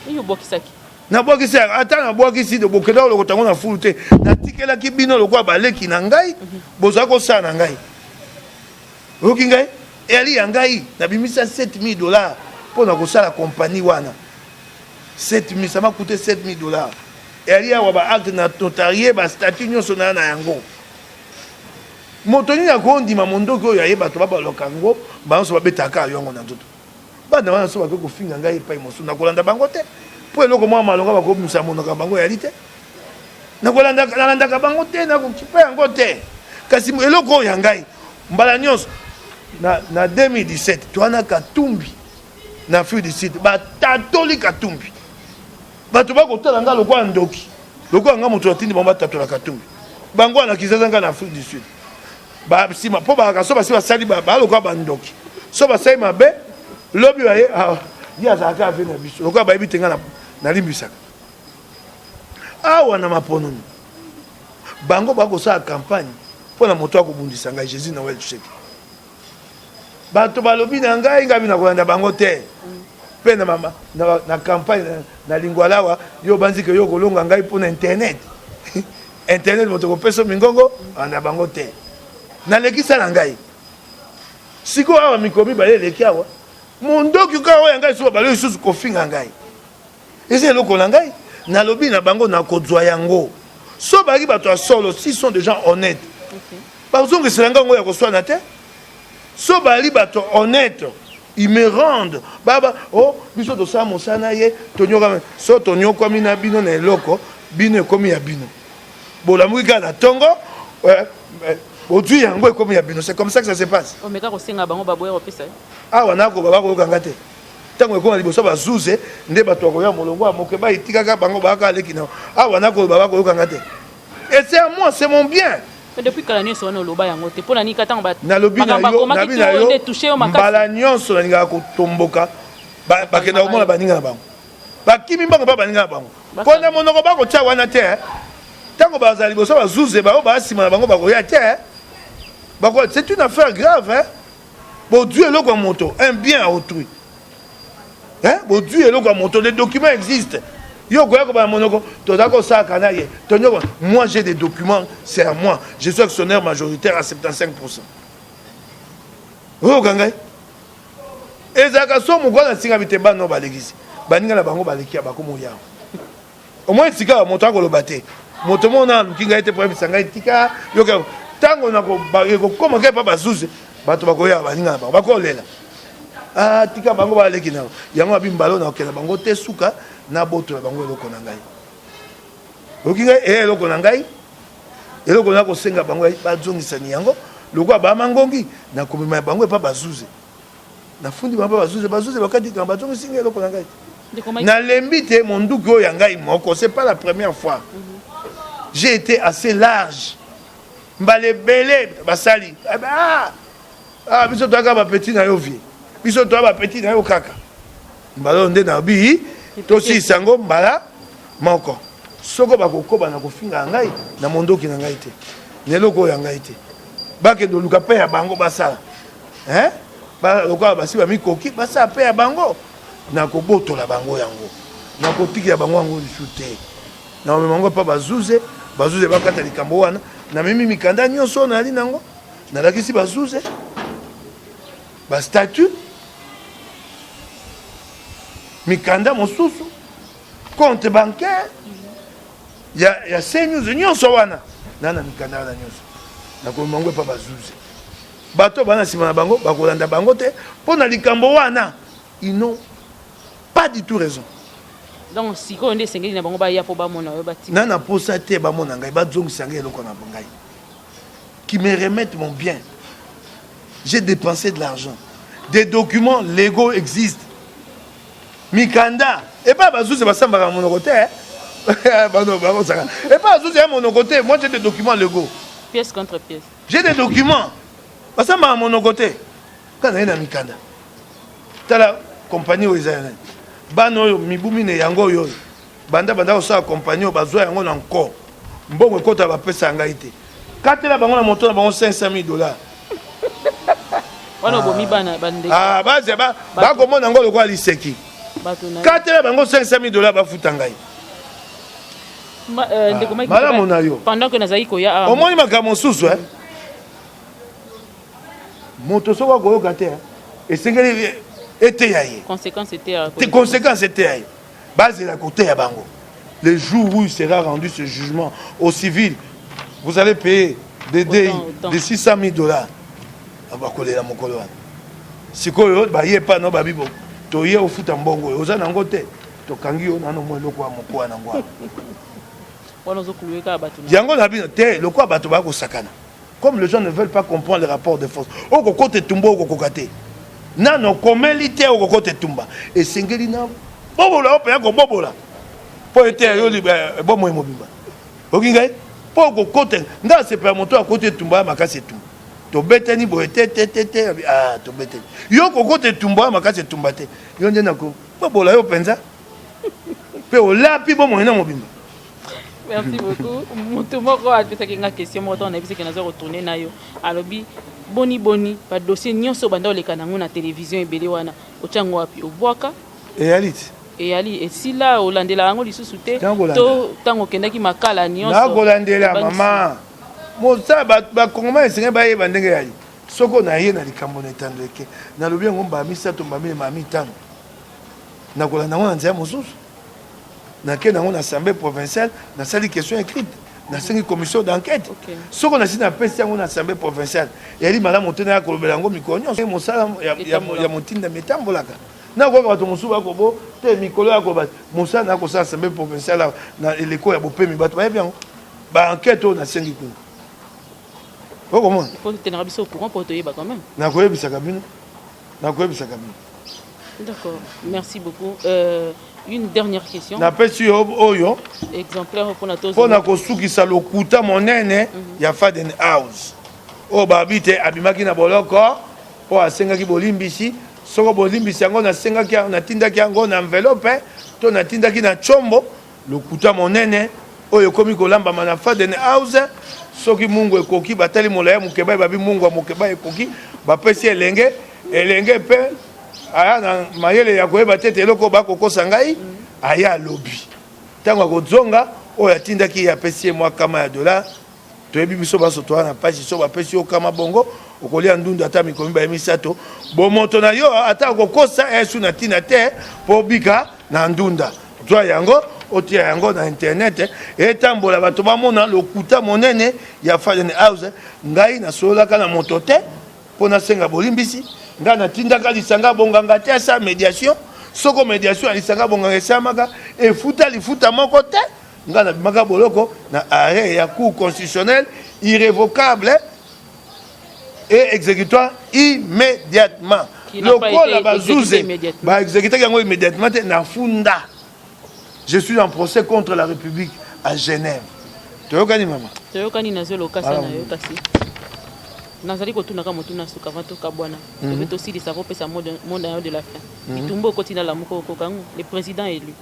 Yo obwakisaki. Nabwakisi, ata nabwakisi, bokenda kolokota yango na fulu te. Natikelaki bino lokola baleki na ngai, bozala kosala na ngai. Oyoki ngai? Eyali ya ngai. Nabimisa 7000 $ mpo na kosala kompani wana. 7000, ça m'a coûté 7000 $. Eyali awa, baacte na notarié, bastatut nyonso na na yango. Moto nini akondima mondoki oyo aye bato babaloka yango, banso babetaka yango na nzoto? Bana wana so bakoki kofinga ngai epai mosusu, nakolanda bango te, mpo eloko mwa malonga bakobimisa monoko ya bango eyali te. Nalandaka bango te, nakokipa yango te. Kasi eloko oyo ya ngai, mbala nyonso na 2017 towana Katumbi na Afrique du Sud, batatoli Katumbi. Bato bakotala ngai lokola ndoki, lokola ngai moto atindi bango batatola Katumbi. Bango wana kizaza ngai na Afrique du Sud basima, mpo balaka so basi basali balokola bandoki, so basali mabe lobi baye, ah, ye azalaka ave na biso, lokola bayebi te ngai nalimbisaka. Awa na maponomi, bango bakosala campagne mpo na moto akobundisa ngai, Jésus Noel Tshisekedi. Bato balobi na ngai, ngai nakolanda bango te. Mpe na campagne na Lingwala awa, yo banzike yo kolonga ngai mpo na internet. Internet moto kopesa mingongo na bango te. Nalekisa na ngai. Sikoyo awa mikolo mibale eleki awa, mondoki kaka oyo ya ngai, soki balobi lisusu kofinga ngai, eza eloko na ngai. Nalobi na bango, nakozwa yango. So bazalaki bato ya solo, si sont des gens honnêtes, bazongisela ngai yango ya koswana te. So bazali bato honnête, ils me rendent baba oh, biso tosala mosala na ye, tonyokwami. So tonyokwami na bino na eloko, bino ekomi ya bino. Bolamuki kaka na ntongo, eh, eh, ozwi yango, ekomi ya bino. C'est comme ça que ça se passe. Omeka kosenga bango, baboya kopesa. Awa nakoba, bakoyoka nga te. Ntango ekoma liboso bazuze nde bato bakoya molongo ya moke, bayitikaka bango bayaka aleki na awa. Nakoloba, bakoyoka nga te. Et c'est à moi, c'est mon bien. Depuis kala nyonso wana oloba yango te, mpo na nini ka ntango nalobi na yo, mbala nyonso nalingaka kotomboka, bakenda komona baninga na bango, bakimi mbango mpa baninga na bango, mpo na monoko bakotia wana te. Ntango bazala liboso bazuze, bango baa nsima na bango, bakoya te. C'est une affaire grave, hein? Bozwi eloko ya moto, un bien à autrui, hein? Bozwi eloko ya moto, les documents existent. Yo okoya kobana monoko, toza kosalaka na ye tonyoko. Moi, j'ai des documents, c'est à moi, je suis actionnaire majoritaire à 75. Oyoka ngai, ezalaka so mokolo na nsinga bite bana oyo balekisi baninga na bango, baleki ya bakomoya omoi. Sika moto akoloba te, moto moko aluki ngai te po ayebisa ngai tika yoka. Ntango ekokoma kai mpa bazuzi, bato bakoya, baninga na bango bakolela, ah, tika bango baleki na yango. Abi mbala na okenda bango te, suka nabotola bango eloko na ngai. Oyoki ngai? E eloko na ngai, eloko na kosenga bango bazongisani yango. Lokola bamangongi, nakomema ya bango epa bazuze, nafundi bango mpe bazuze, bazuze bakati kanga, bazongisi ngai eloko na ngai. Nalembi te, monduki oyo ya ngai moko. C'est pas la première fois, j'ai été assez large. Mbala ebele basali, ah, ah, biso toyaka bapeti na yo vie, biso toya bapeti na yo kaka. Mbala oyo nde nabi tosilisa yango mbala moko. Soko bakokoba na kofinga ngai na mondoki na ngai te, na eloko oyo ya ngai te, bakende oluka mpe ya bango basala. Lokola basi bamikoki, basala mpe ya bango. Nakobotola bango yango, nakotikela bango yango lisu te. Nakomema yango mpa bazuze, bazuze bakata likambo wana. Namemi mikanda nyonso oyo nayali nango. Nalakisi bazuze, bastatut, mikanda mosusu, compte bancaire ya CNews, nyonso wana na mikanda wana nyonso nakomema yango epa bazuze. Bato bana nsima na bango bakolanda bango te mpo na likambo wana, ils n'ont pas du tout raison. Donc sikoyo nde esengeli na bango baya mpo bamona oyo batika. Na posa te bamona ngai, bazongisa ngai eloko na ngai, qui me remettent mon bien. J'ai dépensé de l'argent, des documents légaux existent, mikanda epai bazuzi basambaka monoko te, bakosaka epai bazuzi ya monoko te. Moi, j'ai des documents légaux. Pièce contre pièce. J'ai des documents, basambaka monoko te. Kaka naye na mikanda, tala compagnie oyo eza ya nani, bana oyo mibu mine yango oyo oyo banda banda kosala compagnie oyo, bazwa yango na nko, mbongo ekota, bapesa ngai te. Katela bango na moto na bango 500 000 $. Wana obomi bana bandeko. Ah, baze bakomona yango lokola liseki. Bato na Katela bango 500 000 $, bafuta ngai. Ndeko Mike, malamu na yo. Pendant que nazali koya awa, Omoni makambo mosusu, eh? Moto soki akoyoka te, esengeli eteya ye. Conséquence eteya. Te, conséquence eteya ye, bazela koteya bango. Le jour où il sera rendu ce jugement au civil, vous allez payer des dei Autant, autant. de 600 000 $, bakolela mokolo wana. Sikoyo baye pa no babibo, toye ofuta mbongo oyo oza nango te, tokangi yo nano mwa eloko ya mokuwa nango wana. Wana ozokuluye kaka bato na Yango na bino te, lokola bato bakosakana, comme les gens ne veulent pas comprendre le rapport de force, okokota etumba, okokoka te, nano okomeli te, okokota etumba, esengeli na bobola yo mpenza, kobobola mpo ete yo bomoi mobimba oki ngai mpo okokota. Ngai asepela moto akoti etumba ya makasi, etumba tobetani boye te te te te, ah, tobetani yo, kokota etumba ya makasi, etumba te, yo nde nakobobola yo mpenza mpe olapi bomoi na mobimba. Merci beaucoup. Moto moko apesaki nga question moko ntango nayebisaki naza kotourne na yo, alobi: boni boni badossier nyonso banda oleka nango na télévision ebele wana, otya yango wapi? Obwaka? Eyali ti. Eyali esila, olandela yango lisusu te? Nakolanda. To ntango okendaki makala nyonso? Nakolandela. Obangisi. Mama, mosala bakongoma esengeli bayeba ndenge yali. Soki naye na likambo na etando eke, nalobi yango mbala misato, mbala mine, mbala mitano, nakolanda yango na nzela mosusu. Nake nango na assemblée provinciale, nasali question écrite, nasengi commission d'enquête. Soki nasi napesi yango na assemblée provinciale, eyali malamu te naya kolobela yango mikolo nyonso. Mosala Etambolaka. ya motindami etambolaka. Nakoyoka bato mosusu bakobo te mikolo ya koba mosala na kosala assemblée provinciale awa, na eleko ya bopemi, bato bayebi yango, baenquête oyo nasengi kuna, okomona. Il faut tenaka biso au courant mpo toyeba quand même. Nakoyebisaka bino, nakoyebisaka bino. D'accord, merci beaucoup. Une dernière question. Napesi yo oyo. Exemplaire mpona mpo na tozwa. Kosukisa lokuta monene ya Faden House oyo babi te abimaki na boloko mpo asengaki bolimbisi. Soko bolimbisi yango nasengaki, natindaki yango na enveloppe to natindaki na tshombo, lokuta monene oyo ekomi kolambama na Faden House. Soki mungu ekoki, batali molai ya mokeba, babi mungu ya mokeba ekoki, bapesi elenge elenge mpe aya na mayele ya koyeba te ete eloko oyo bakokosa ngai. Aya alobi ntango akozonga, oyo atindaki ye apesi ye mwa kama ya dollar. Toyebi biso baso toza na mpasi. So bapesi yo kama bongo, okolia ndundu ata mikolo mibale misato. Bomoto na yo ata okokosa esu na ntina te mpo obika na ndunda. Zwa yango, otia yango na internet, etambola, bato bamona lokuta monene ya Faden House. Ngai nasololaka na moto te mpo nasenga bolimbisi. Ngai natindaka lisanga bonganga te asa médiation. Soko médiation ya lisanga bonganga esalamaka, efuta lifuta moko te. Ngai nabimaka boloko na arrêt ya Cour constitutionnelle, irrévocable et exécutoire immédiatement. Lokola bazuze baexécutaki yango immédiatement te, nafunda, je suis en procès contre la République à Genève. Toyokani, mama? Toyokani. Nazwi lokasa na yo, kasi nazali kotunaka motuna suka avant tokabwana. Tobe tosilisa kopesa mot na yo de la fin. Bitumba okoti na Lamuka, okoka yango, le président élu?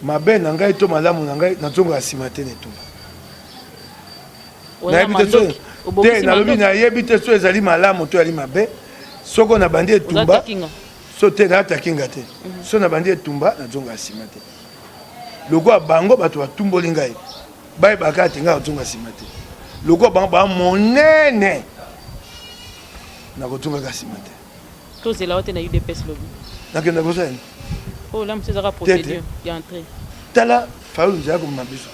Mabe na ngai to malamu na ngai, nazongaka nsima te na etumba. Nayebi te, nalobi nayebi te so ezali malamu to ezali mabe. Soko nabandi etumba so te, naatakinga te. So nabandi etumba, nazongaka nsima te. Lokola bango bato batumboli ngai, bayebaka ete ngai nazonga nsima te. Lokola bango bamonene. Nakozongaka nsima te. Tozela yo te na UDPS lobi. Nakenda kosala nini? Oh, la mosusu ezaka procédure ya entrée. Tala, Fayulu nzela komema biso.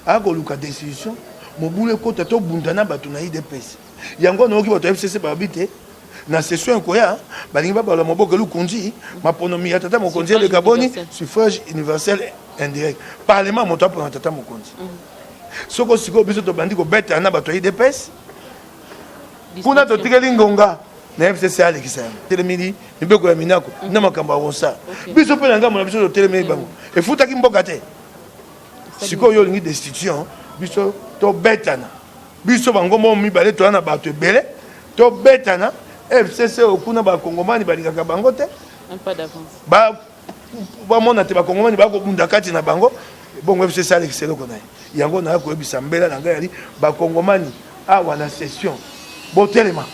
Akoluka décision, mobulu ekota tobunda na bato na UDPS. Yango nayoki bato ya FCC balobi te na session ekoya balingi babalola moboko elukunzi maponomi ya tata mokonzi eleka boni suffrage universel indirect parlement moto apona tata mokonzi. Soko sikoyo biso tobandi kobeta na bato ya UDPS kuna totikeli ngonga na FCC alekisa yango telemeli mibeko ya minako na makambo ya Ronsard. Biso mpe na ngambo na biso totelemeli bango, efutaki mboka te. Sikoyo yo olingi destitution, biso tobetana, biso bangombo mibale toya na bato ebele, tobetana. FCC okuna bakongomani balingaka bango te, bamona te bakongomani bakobunda kati na bango. Bongo FCC alekisa eloko na ye. Yango naya koyebisa mbela na ngai yali bakongomani awa na session, botelema,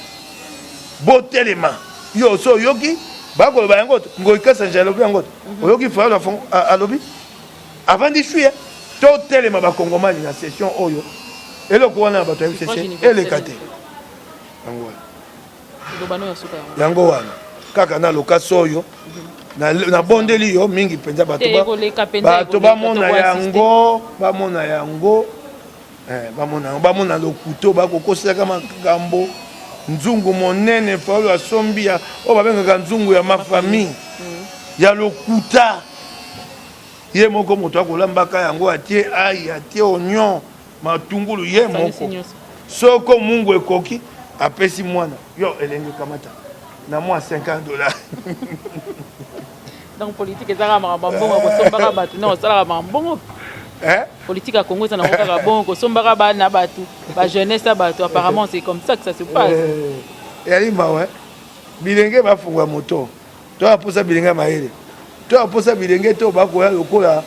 botelema. Yo so oyoki bakoloba yango, Ngoi Kasanja alobi yango, oyoki Fayulu alobi, avandi shuye. Totelema bakongomani na session oyo, eloko wana ya bato ya FCC eleka te. Yango wana yango wana kaka na lokasi oyo nabondeli yo mingi mpenza, bato bamona yango, bamona yango, bamona yango, bamona lokuto bakokoselaka makambo. Nzungu monene Fayulu asombi ya oyo babengaka nzungu ya mafamille ya lokuta, ye moko moto akolambaka yango, atie ai, atie oignon, matungulu, ye moko. Soko mungu ekoki, apesi mwana yo elenge, kamata na mwa 50 $. Donc politique ezalaka makambo ya mbongo, kosombaka bato na osalaka makambo mbongo. Politique ya Congo eza nango kaka bongo, kosombaka bana bato, bajeunesse ya bato. Apparemment, c'est comme ça que ça se passe. Eyali mawa. Bilenge bafungola moto, to aposa bilenge ya mayele, to aposa bilenge to bakoya lokola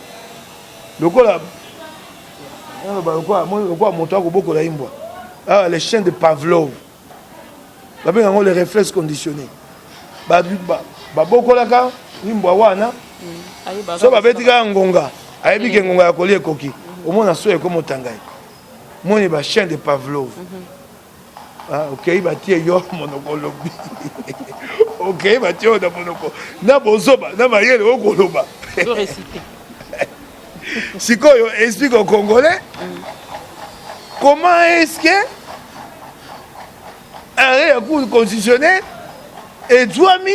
moto akobokola imbwa. Ah, les chiens de Pavlov, babenga yango les réflexes conditionnés. Babokolaka imbwa wana, so babeti kaka ngonga, ayebi ke ngonga ya kolia ekoki, omona so ekomotanga ye. Moni ba chien de Pavlov. Okei, batie yo monoko, olobi. Okei, batie yo na monoko na bozoba na mayele okoloba. Sikoyo explique au Congolais comment est-ce que arrêt ya Cour constitutionnelle ezwami,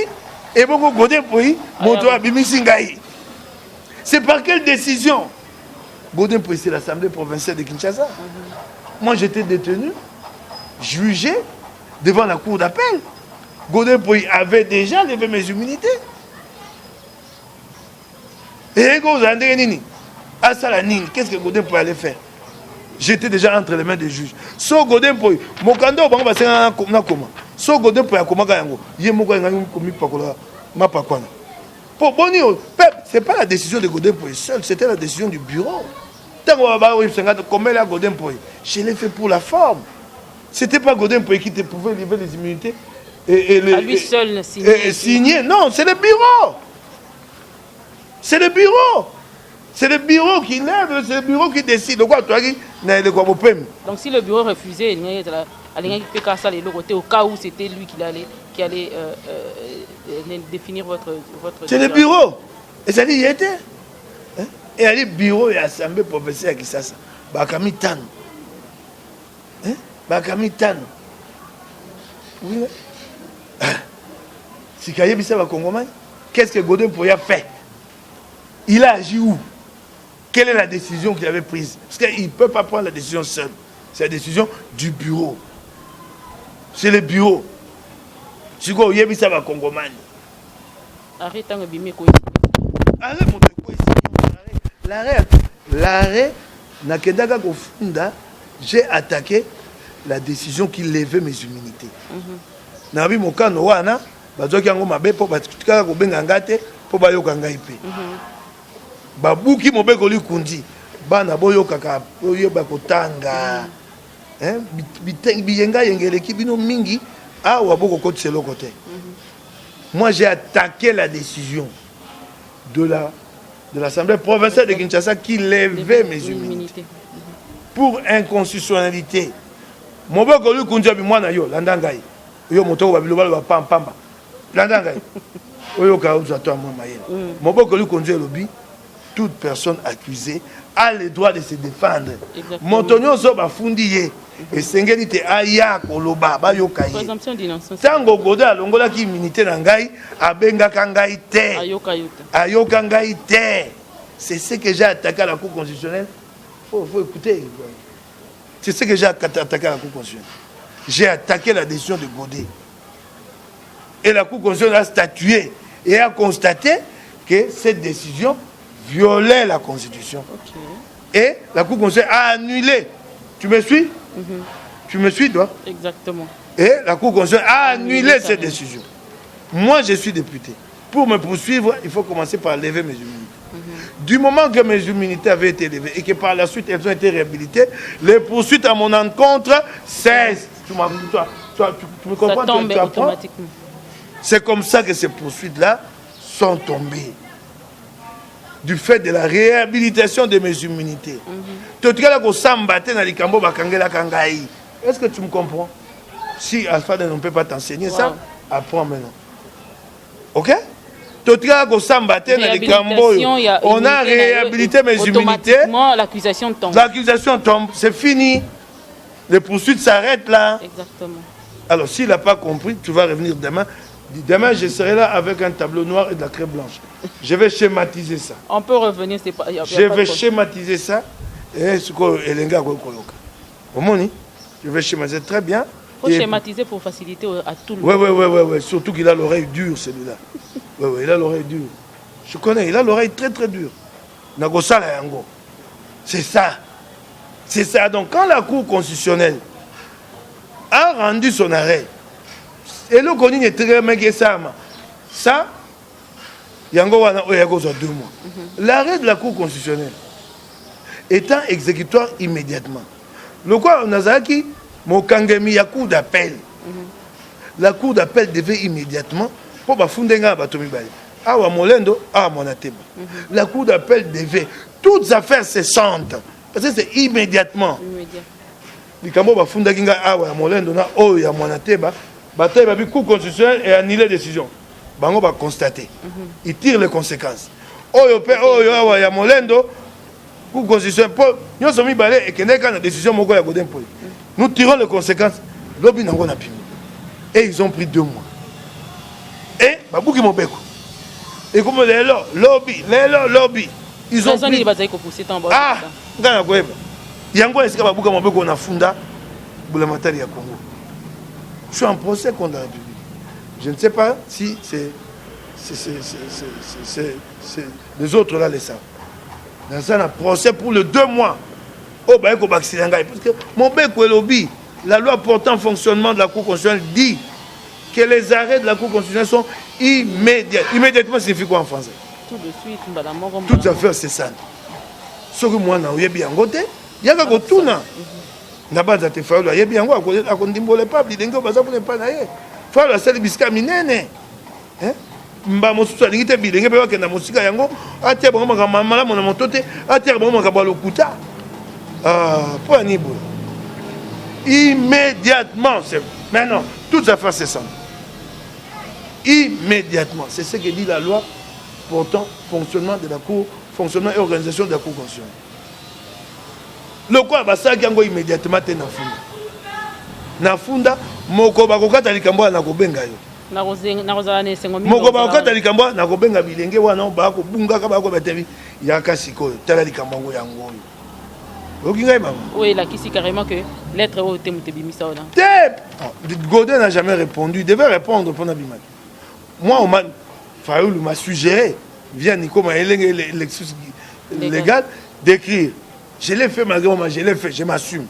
ebongo Godé Mpoyi moto abimisi ngai, c'est par quelle décision? Godé Mpoyi, c'est l'Assemblée provinciale de Kinshasa. Moi, j'étais détenu, jugé devant la cour d'appel. Godé Mpoyi avait déjà levé mes immunités. Et kozala ndenge nini, asala nini? Qu'est-ce que Godé Mpoyi allait faire? J'étais déjà entre les mains des juges. So Godé Mpoyi, mokanda oyo bango basengaka nakoma, so Godé Mpoyi akomaka yango ye moko, alingaki komipakola mapakwana po boni oyo peuple. C'est pas la décision de Godé Mpoyi seul, c'était la décision du bureau. Ntango bayebisanga komela Godé Mpoyi, je l'ai fait pour la forme. C'était pas Godé Mpoyi qui te pouvait livrer les immunités et les, à lui seul signer. Et signer, non, c'est le bureau, c'est le bureau, c'est le bureau qui lève, c'est le bureau qui décide. Lokwa toyaki na eleko ya bopemi. Donc si le bureau refusait, alingaki mpe kasala eloko te, au cas où c'était lui qui allait définir votre C'est le bureau, ezali ye te, eyali bureau ya Assemblée provinciale ya Kisasa, baka mitano, baka mitano. Sika yebisa bakongomani, qu'est-ce que Godé Mpoyi a fait? Il a agi où? Quelle est la décision qu'il avait prise? Parce qu'il ne peut pas prendre la décision seul, c'est la décision du bureau, c'est le bureau. Sikoyo oyebisa bakongomani. Arrêt ntango ebimi, ekoyi. Arrêt moto ekwesi l'arrêt, l'arrêt nakendaka kofunda, j'ai attaqué la décision qui levait mes immunités. Nabi mokano wana bazwaki yango mabe mpo batikaka kobenga ngai te mpo bayoka ngai mpe babuki mobeko likundi. Bana boyokaka, boyeba kotanga. Biyengayenga eleki bino mingi awa, bokokotisa eloko te. Moi, j'ai attaqué la décision de l'Assemblée provinciale de Kinshasa qui levait mes immunités pour inconstitutionnalité. Mobeko likundi abi mwana yo landa ngai. Yo moto oyo babiloba loba pamba. Landa ngai. Oyoka ozwa to mwa mayele. Moboko likonzi elobi: toute personne accusée a le droit de se défendre. Moto nyonso bafundi ye, esengeli te aya koloba, bayoka ye. Présomption d'innocence. Ntango Godé alongolaki immunité na ngai, abengaka ngai te. Ayoka yo te. Ayoka ngai te. C'est ce que j'ai attaqué à la Cour constitutionnelle. Faut écouter. C'est ce que j'ai attaqué à la Cour constitutionnelle. J'ai attaqué la décision de Godé et la Cour constitutionnelle a statué et a constaté que cette décision violait la Constitution. Et la Cour constitutionnelle a annulé. Tu me suis? Tu me suis, toi? Exactement. Et la Cour constitutionnelle a annulé Annulé cette décision. Moi, je suis député. Pour me poursuivre, il faut commencer par lever mes immunités. Du moment que mes immunités avaient été levées et que par la suite elles ont été réhabilitées, les poursuites à mon encontre cessent. Tu, toi, tu me Ça comprends? tombe Tu apprends? Automatiquement. C'est comme ça que ces poursuites-là sont tombées. Du fait de la réhabilitation de mes immunités. Totikala kosamba te na likambo bakangelaka ngai. Est-ce que tu me comprends? Si Alpha ne peut pas t'enseigner ça, apprends maintenant. Ok? Totikala kosamba te na likambo oyo. Réhabilitation, il y a On a immunité na yo, réhabilité mes immunités. automatiquement, l'accusation tombe. L'accusation tombe, c'est fini. Les poursuites s'arrêtent là. Exactement. Alors, s'il n'a pas compris, tu vas revenir demain. Demain, je serai là avec un tableau noir et de la craie blanche. Je vais schématiser ça. On peut revenir, c'est pas. Y a Je pas de vais problème. schématiser ça. Et ce que elenga koloka. Omoni, je vais schématiser très bien. Faut schématiser pour faciliter à tout le Ouais, monde. ouais. Surtout qu'il a l'oreille dure, celui-là. Ouais, il a l'oreille dure. Je connais, il a l'oreille très, très dure. Nakosala yango. C'est ça. C'est ça. Donc, quand la Cour constitutionnelle a rendu son arrêt, eloko nini etelemaki esalama? Ça, yango wana oyo yakozwa 2 mois. L'arrêt de la Cour constitutionnelle étant exécutoire immédiatement, lokola nazalaki mokangemi ya Cour d'appel, la Cour d'appel devait immédiatement, mpo bafunde ngai na bato mibale awa, Molendo awa, Mwana Teba, la Cour d'appel devait, toutes affaires cessantes, parce que c'est immédiatement. Immédiat. Likambo oyo bafundaki ngai awa ya Molendo na oyo ya Mwana Teba, batayi babi Cour constitutionnelle e annulé décision. Bango baconstate, ils tirent les conséquences. Oyo mpe oyo awa ya Molendo, Cour constitutionnelle, mpo nyonso mibale ekendeki kaka na décision moko ya Godé Mpoyi, nous tirons les conséquences. Lobi nango na pimi et ils ont pris 2 mois et babuki mobeko. Ekomi lelo lobi, lelo lobi, ils ont Raison nini pris bazali kopousser ntango? Ah, ngai nakoyeba yango esika babuka maboko. Na funda bulamatari ya Congo. Je suis en procès contre la République. Je ne sais pas si c'est les autres là les savent. Naza na procès pour le 2 mois oyo baye kobakisela ngai, parce que mobeko elobi, la loi portant fonctionnement de la Cour constitutionnelle dit que les arrêts de la Cour constitutionnelle sont immédiats. Immédiatement signifie quoi en français? Tout de suite, mbala moko. Toutes Mbala moko. affaires cessantes. Soki mwana oyebi yango te, yaka kotuna na banza te. Fayulu ayebi yango, akondimbola epa bilenge oyo baza kuna epai na ye. Fayulu asali bisika minene. Hein? Mba mosusu alingi te bilenge mpe bakenda mosika. Yango atia bango makambo malamu na moto te, atiaka bango makambo ya lokuta. Ah, mpo ya nini boye? Immédiatement, c'est maintenant, toutes affaires cessantes, immédiatement. C'est ce que dit la loi portant fonctionnement de la Cour, fonctionnement et organisation de la Cour constitutionnelle. Lokola basalaki yango immédiatement te, na funda, na funda moko bakokata likambo wana, nakobenga yo. Nakozala na esengo mingi. Moko bakokata likambo wana, nakobenga bilenge wana bakobungaka, bakobatebi yaka sikoyo, tala likambo yango, yango oyo oyoki ngai, mama. Oyo elakisi carrément que lettre oyo te moto ebimisa wana. Te, Godé n'a jamais répondu. Il devait répondre mpona bimaki. Moi, on m'a, Fayulu m'a suggéré via Nico Maelenge, Lexus légal, d'écrire. Je l'ai fait malgré moi, je l'ai fait, je m'assume.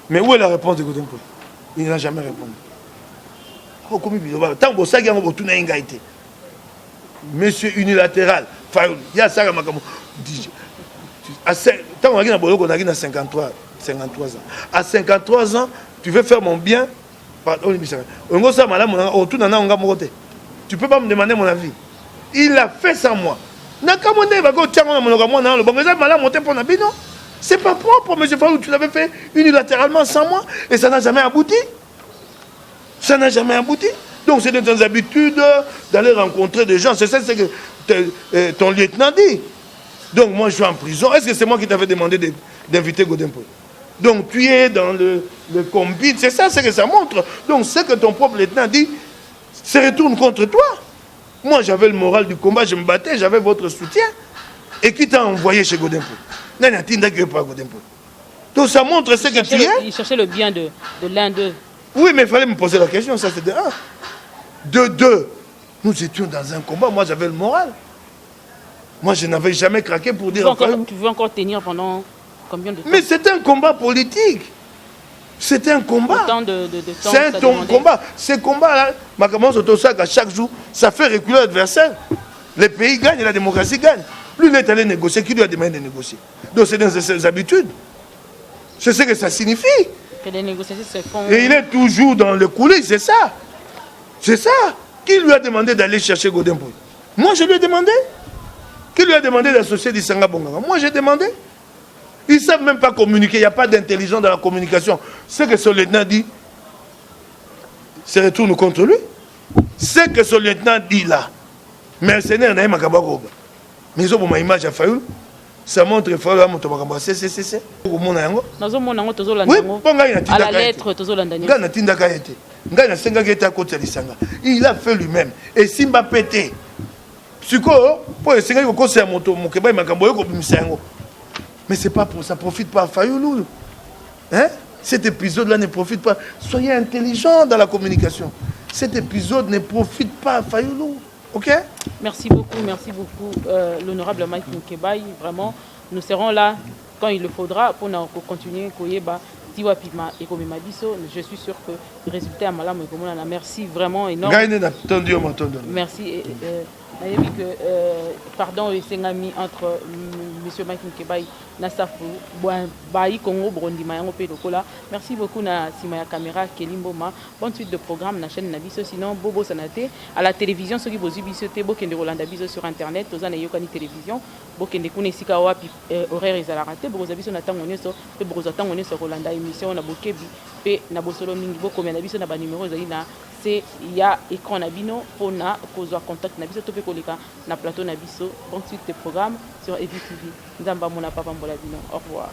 Mais où est la réponse de Godé Mpoyi? Il n'a jamais répondu. Okomi biloba. Ntango bosaki yango, botuna ye ngai te. Monsieur unilatéral Fayulu, ye asaka makambo. Ntango naki na boloko, naki na 53, 53 ans. À 53 ans, tu veux faire mon bien? Olimbisaka, olingi osala malamu nanga, otuna nango nga moko te. Tu peux pas me demander mon avis. Il a fait sans moi. Nakamwa nde baki otiango na monoko ya mwana alobango eza malamu te mpo na bino. C'est pas propre, monsieur Fayulu. Tu l'avais fait unilatéralement sans moi et ça n'a jamais abouti. Ça n'a jamais abouti. Donc c'est dans tes habitudes d'aller rencontrer des gens. C'est ça ce que ton lieutenant dit. Donc moi je suis en prison. Est-ce que c'est moi qui t'avais demandé d'inviter Godin Mpoyi? Donc tu es dans le combine. C'est ça ce que ça montre. Donc ce que ton propre lieutenant dit se retourne contre toi. Moi j'avais le moral du combat, je me battais, j'avais votre soutien. Et qui t'a envoyé chez Godin Mpoyi? Nani atindaki yo pa Godin Mpoyi? Donc ça montre ce que tu es. Il cherchait le bien de l'un d'eux. Oui, mais il fallait me poser la question, ça c'était un. De deux, nous étions dans un combat, moi j'avais le moral. Moi je n'avais jamais craqué pour dire... Tu veux encore tenir pendant combien de temps? Mais c'était un combat politique. C'était un combat. Autant de temps. C'est un combat. Ce combat-là, à chaque jour, ça fait reculer l'adversaire. Les pays gagnent et la démocratie gagne. Lui, il est allé négocier. Qui lui a demandé de négocier? Donc c'est dans ses habitudes. C'est ce que ça signifie. Que les négociations se font. Et il est toujours dans le coulisses, c'est ça. C'est ça. Qui lui a demandé d'aller chercher Godin Mpoyi? Moi, je lui ai demandé. Qui lui a demandé d'associer Lisanga Bonganga? Moi, j'ai demandé. Ils ne savent même pas communiquer. Il n'y a pas d'intelligence dans la communication. Ce que ce lieutenant dit, se retourne contre lui. Ce que ce lieutenant dit là, mercenaire n'a pas mais ils ont ma image à Fayulu. Ça montre Fayulu à moto makambo CCCC. Komona yango. Nazomona yango, tozolanda yango. Oui, ngai À la lettre tozolanda yango. Ngai natindaka ye te. Ngai nasengaki ete akotisa lisanga. Il a fait lui-même. Et simba pété. Sikoyo po esengaki kokosa ya moto mokeba makambo oyo kobimisa yango. Mais c'est pas pour ça, profite pas à Fayulu. Hein? Cet épisode-là ne profite pas. Soyez intelligent dans la communication. Cet épisode ne profite pas à Fayulu. Ok? Merci beaucoup, merci beaucoup, l'honorable Mike Mukebayi. Vraiment, nous serons là quand il le faudra pour continuer koyeba tii wapi ekomema biso. Je suis sûr que le résultat ya malamu ekomona. Merci vraiment énorme. Merci. Nayebi que pardon esengami entre monsieur Mike Mukebayi na Safu bayi Congo bondima yango pe lokola. Merci beaucoup na sima ya caméra Kelly Mboma. Bonne suite de programme na chaîne na biso. Sinon bobosana te à la télévision soki bozwi biso te, bokende kolanda biso sur internet, toza na Eyokani Télévision. Bokende kuna esika wapi horaire ezalaka te, bokozwa biso na ntango nyonso mpe bokozwa ntango nyonso ya kolanda émission na bokebi mpe na bosolo mingi. Bokomela biso na banumero ezali na se ya écran na bino mpona kozwa contact na biso to mpe koleka na plateau na biso. Bonne suite de programme sur Evi TV. Nzambe amona papa mbola bino. Au revoir.